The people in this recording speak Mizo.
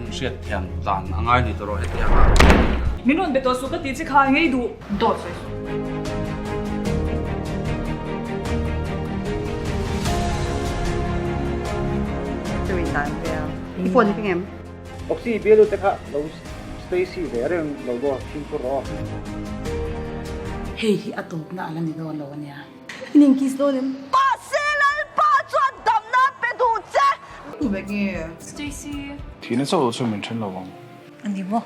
Hriat thiam dan a ngai ni tawh rawh hetiang a. Min rawn be tawh suh ka tih che kha ngei duh. Dawt sawi suh. Ka rin dan ve a. I phone hi ka ngem. Oxy bialu te kha lo Stacy ve reng lo maw fimkhur rawh. Hei hi a tawpna a la ni dawn lo a nia. In inkiss dawn em? Mahse Lalpa chuan damna pe duh che. Tu ber nge? Stacy. Thihna chauh chu min then lo ang. A ni maw?